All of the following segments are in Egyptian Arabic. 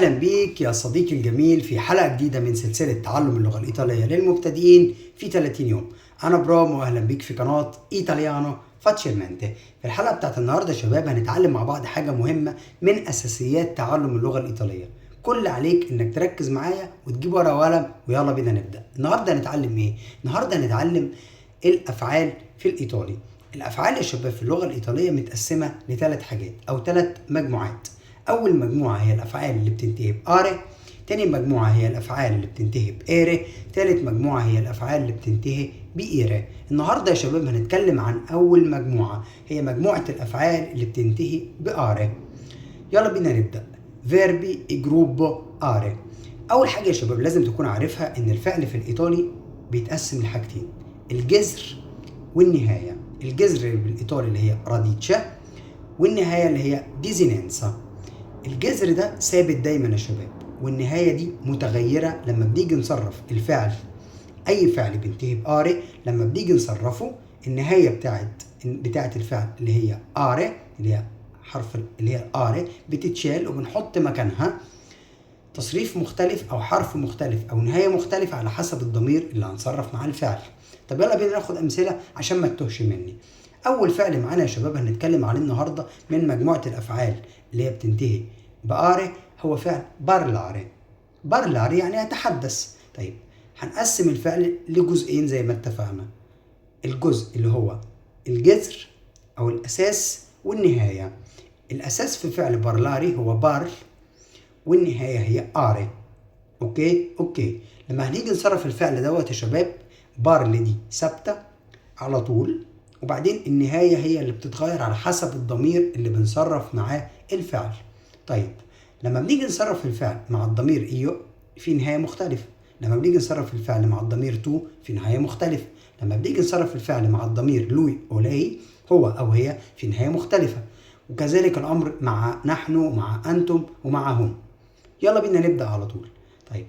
اهلا بيك يا صديقي الجميل في حلقة جديدة من سلسلة تعلم اللغة الايطالية للمبتدئين في 30 يوم. انا برام واهلا بيك في قناة Italiano Facilmente. في الحلقة بتاعت النهارده يا شباب هنتعلم مع بعض حاجة مهمة من اساسيات تعلم اللغة الايطالية. كل اللي عليك انك تركز معايا وتجيب ورقة وقلم، ويلا بينا نبدا. النهارده هنتعلم ايه؟ النهارده هنتعلم الافعال في الايطالي. الافعال يا شباب في اللغة الايطالية متقسمه لثلاث حاجات او ثلاث مجموعات. أول مجموعة هي الأفعال اللي بتنتهي ب are، تاني مجموعة هي الأفعال اللي بتنتهي ب ere، تالت مجموعة هي الأفعال اللي بتنتهي ب ire. النهاردة يا شباب هنتكلم عن أول مجموعة، هي مجموعة الأفعال اللي بتنتهي ب are. يلا بينا نبدأ. verbi gruppo are. أول حاجة يا شباب لازم تكون عارفها إن الفعل في الإيطالي بيتقسم لحاجتين، الجذر والنهاية. الجذر بالإيطالي اللي هي radice، والنهاية اللي هي desinenza. الجذر ده ثابت دايما يا شباب، والنهاية دي متغيرة لما بنيجي نصرف الفعل. اي فعل بينتهي ب are لما بنيجي نصرفه النهاية بتاعت الفعل اللي هي are، اللي هي حرف اللي هي are، بتتشال وبنحط مكانها تصريف مختلف او حرف مختلف او نهاية مختلفة على حسب الضمير اللي هنصرف مع الفعل. طب يلا بينا ناخد امثلة عشان ما تتوهش مني. اول فعل معانا يا شباب هنتكلم عليه النهارده من مجموعة الافعال اللي هي بتنتهي ب are هو فعل parlare. parlare يعني يتحدث. طيب هنقسم الفعل لجزئين زي ما اتفقنا، الجزء اللي هو الجذر او الاساس والنهاية. الاساس في فعل parlare هو parl، والنهاية هي are. okay. لما هنيجي نصرف الفعل دوت يا شباب، parl دي ثابتة على طول، وبعدين النهاية هي اللي بتتغير على حسب الضمير اللي بنصرف معاه الفعل. طيب لما بنيجي نصرف الفعل مع الضمير io في نهاية مختلفة، لما بنيجي نصرف الفعل مع الضمير tu في نهاية مختلفة، لما بنيجي نصرف الفعل مع الضمير lui o lei هو أو هي في نهاية مختلفة، وكذلك الأمر مع نحن ومع أنتم ومع هم. يلا بينا نبدأ على طول. طيب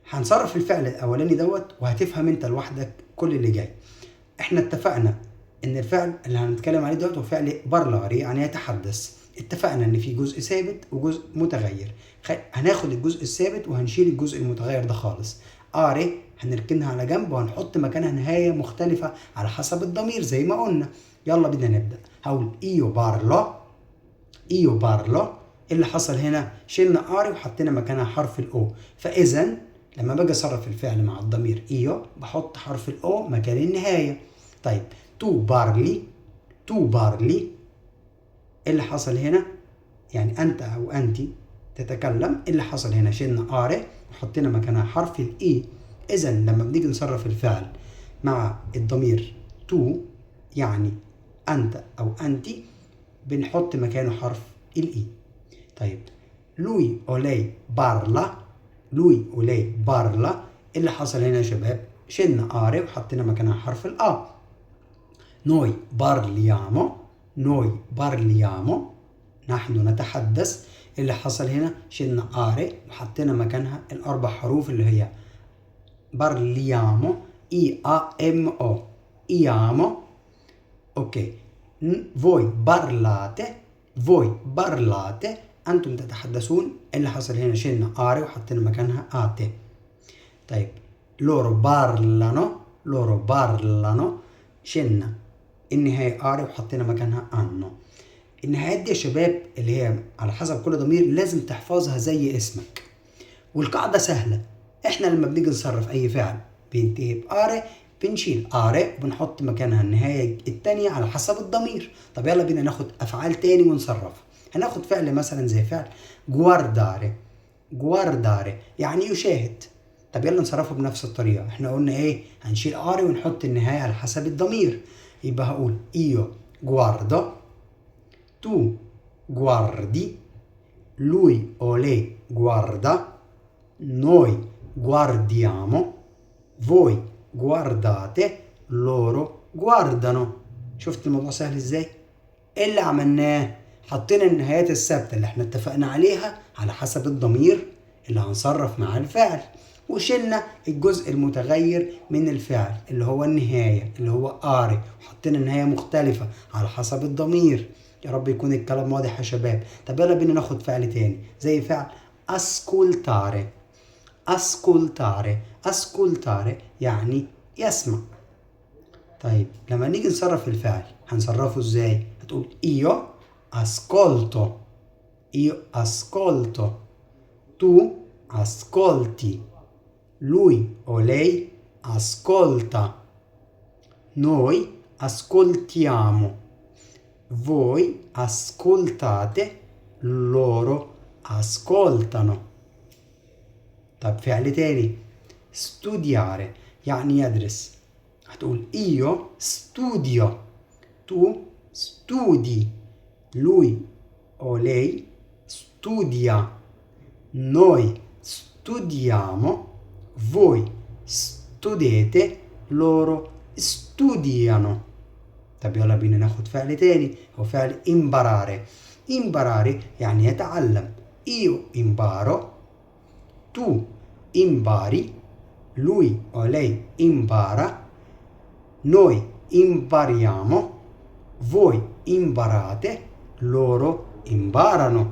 هنصرف الفعل الأولاني دوت وهتفهم أنت لوحدك كل اللي جاي. احنا اتفقنا ان الفعل اللي هنتكلم عليه دلوقتي هو فعل parlare يعني يتحدث. اتفقنا ان في جزء ثابت وجزء متغير. هناخد الجزء الثابت وهنشيل الجزء المتغير ده خالص. are هنركنها على جنب وهنحط مكانها نهاية مختلفة على حسب الضمير زي ما قلنا. يلا بينا نبدأ. هقول io parlo. io parlo. اللي حصل هنا شلنا are وحطينا مكانها حرف ال o. فاذا لما باجي اصرف الفعل مع الضمير io بحط حرف ال o مكان النهاية. طيب tu parli. tu parli. اللي حصل هنا يعني انت او انت تتكلم. اللي حصل هنا شلنا are وحطينا مكانها حرف ال i. اذا لما بنيجي نصرف الفعل مع الضمير tu يعني انت او انت بنحط مكانه حرف ال i. طيب lui o lei parla. lui o lei parla. اللي حصل هنا يا شباب شلنا are وحطينا مكانها حرف ال a. noi parliamo. noi parliamo نحن نتحدث. اللي حصل هنا شلنا are وحطينا مكانها الاربع حروف اللي هي parliamo i a m o iamo. okay voi parlate. voi parlate انتم تتحدثون. اللي حصل هنا شلنا are وحطينا مكانها ate. طيب loro parlano. loro parlano شلنا النهاية are وحطينا مكانها ano. النهايات دي يا شباب اللي هي على حسب كل ضمير لازم تحفظها زي اسمك. والقاعدة سهلة، احنا لما بنيجي نصرف اي فعل بينتهي ب are بنشيل are وبنحط مكانها النهاية التانية على حسب الضمير. طب يلا بينا ناخد افعال تاني ونصرفها. هناخد فعل مثلا زي فعل guardare. guardare يعني يشاهد. طب يلا نصرفه بنفس الطريقة. احنا قلنا ايه؟ هنشيل are ونحط النهاية على حسب الضمير. يبقى هقول io guardo، tu guardi، lui o lei guarda، noi guardiamo، voi guardate، loro guardano. شفت الموضوع سهل ازاي؟ ايه اللي عملناه؟ حطينا النهايات الثابتة اللي احنا اتفقنا عليها على حسب الضمير اللي هنصرف مع الفعل، وشلنا الجزء المتغير من الفعل اللي هو النهاية اللي هو are، وحطينا النهاية مختلفة على حسب الضمير. يا رب يكون الكلام واضح يا شباب. طب يلا بينا ناخد فعل تاني زي فعل ascoltare. ascoltare، ascoltare يعني يسمع. طيب لما نيجي نصرف الفعل هنصرفه ازاي؟ هتقول io ascolto، io ascolto، tu ascolti، lui o lei ascolta، noi ascoltiamo، voi ascoltate، loro ascoltano. طب فعل تاني studiare يعني يدرس، هتقول io studio، tu studi، lui o lei studia، noi studiamo، voi studete، loro studiano. طب يلا بينا ناخد فعل تاني، هو فعل imparare. imparare يعني يتعلم. io imparo، tu impari، lui o lei impara، noi impariamo، voi imparate، loro imparano.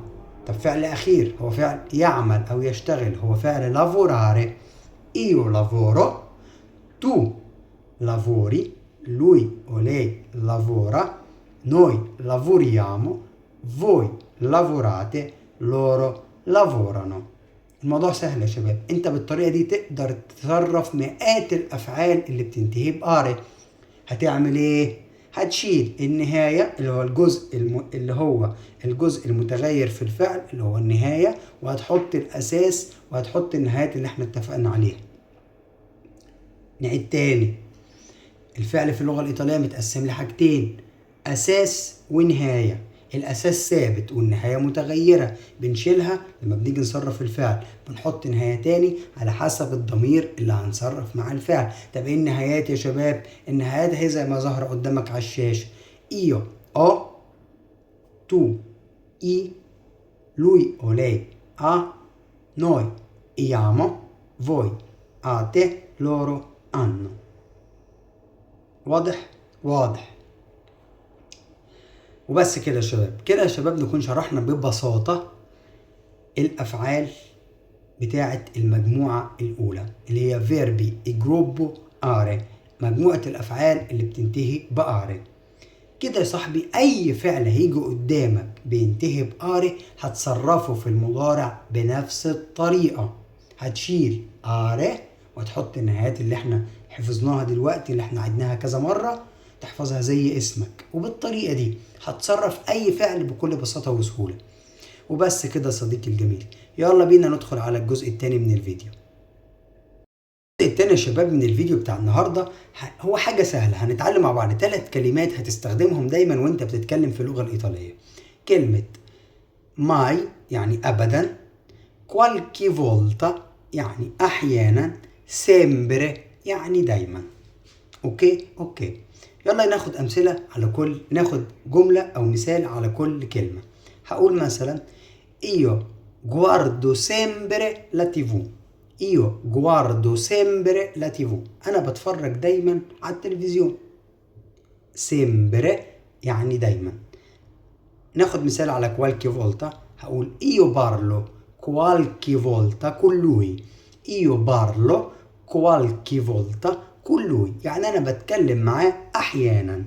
طب فعل أخير هو فعل يعمل أو يشتغل، هو فعل lavorare. io lavoro، tu lavori، lui o lei lavora، noi lavoriamo، voi lavorate، loro lavorano. الموضوع سهل يا شباب، انت بالطريقة دي تقدر تصرف مئات الأفعال اللي بتنتهي ب are. هتعمل ايه؟ هتشيل النهاية اللي هو الجزء اللي هو الجزء المتغير في الفعل اللي هو النهاية، وهتحط الأساس وهتحط النهايات اللي احنا اتفقنا عليها. نعيد تاني، الفعل في اللغة الإيطالية متقسم لحاجتين، أساس ونهاية. الأساس ثابت والنهاية متغيرة، بنشيلها لما بنيجي نصرف الفعل، بنحط نهاية تاني على حسب الضمير اللي هنصرف مع الفعل. طب ايه النهايات يا شباب؟ النهايات هي زي ما ظهر قدامك على الشاشة، io ho، tu i، lui o lei ha، noi iamo، voi ate، loro hanno. واضح؟ واضح. وبس كده يا شباب. كده يا شباب نكون شرحنا ببساطة الأفعال بتاعة المجموعة الأولى اللي هي verbi gruppo are، مجموعة الأفعال اللي بتنتهي ب are. كده يا صاحبي أي فعل هيجي قدامك بينتهي ب are هتصرفه في المضارع بنفس الطريقة، هتشيل are وتحط النهايات اللي احنا حفظناها دلوقتي اللي احنا عدناها كذا مرة، تحفظها زي اسمك، وبالطريقة دي هتصرف أي فعل بكل بساطة وسهولة. وبس كده صديقي الجميل، يلا بينا ندخل على الجزء التاني من الفيديو. الجزء التاني يا شباب من الفيديو بتاع النهاردة هو حاجة سهلة، هنتعلم مع بعض 3 كلمات هتستخدمهم دايما وانت بتتكلم في اللغة الإيطالية. كلمة mai يعني أبدا، qualche volta يعني أحيانا، sempre يعني دايما. okay okay، يلا ناخد أمثلة على كل، ناخد جملة أو مثال على كل كلمة. هقول مثلا io guardo sempre la TV، io guardo sempre la TV، أنا بتفرج دايما على التلفزيون. sempre يعني دايما. ناخد مثال على qualche volta، هقول io parlo qualche volta con lui، io parlo qualche volta con lui، يعني أنا بتكلم معاه أحيانا.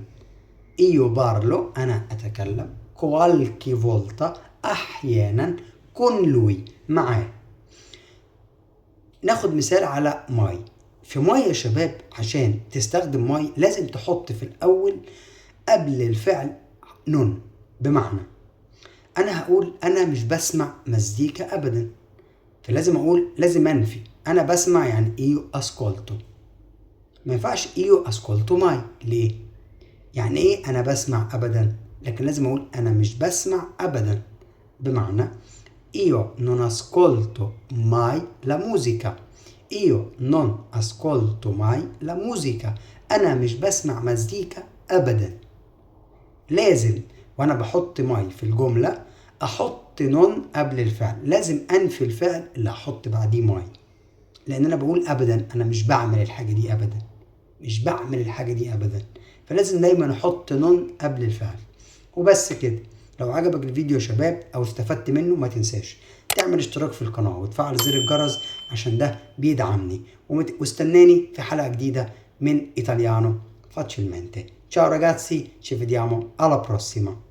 io parlo أنا أتكلم، qualche volta أحيانا، con lui معاه. ناخد مثال على mai. في mai يا شباب عشان تستخدم mai لازم تحط في الأول قبل الفعل non. بمعنى أنا هقول أنا مش بسمع مزيكا أبدا، فلازم أقول، لازم أنفي أنا بسمع يعني io ascolto. ما ينفعش io ascolto mai، ليه؟ يعني إيه أنا بسمع أبدا؟ لكن لازم أقول أنا مش بسمع أبدا، بمعنى io non ascolto mai la musica، io non ascolto mai la musica، أنا مش بسمع مزيكا أبدا. لازم وأنا بحط mai في الجملة أحط non قبل الفعل، لازم أنفي الفعل اللي أحط بعديه mai، لأن أنا بقول أبدا، أنا مش بعمل الحاجة دي أبدا، مش بعمل الحاجة دي أبدا، فلازم دايما أحط non قبل الفعل. وبس كده. لو عجبك الفيديو يا شباب أو استفدت منه ما تنساش تعمل اشتراك في القناة وتفعل زر الجرس عشان ده بيدعمني، واستناني في حلقة جديدة من Italiano Facilmente. Ciao ragazzi, ci vediamo alla prossima.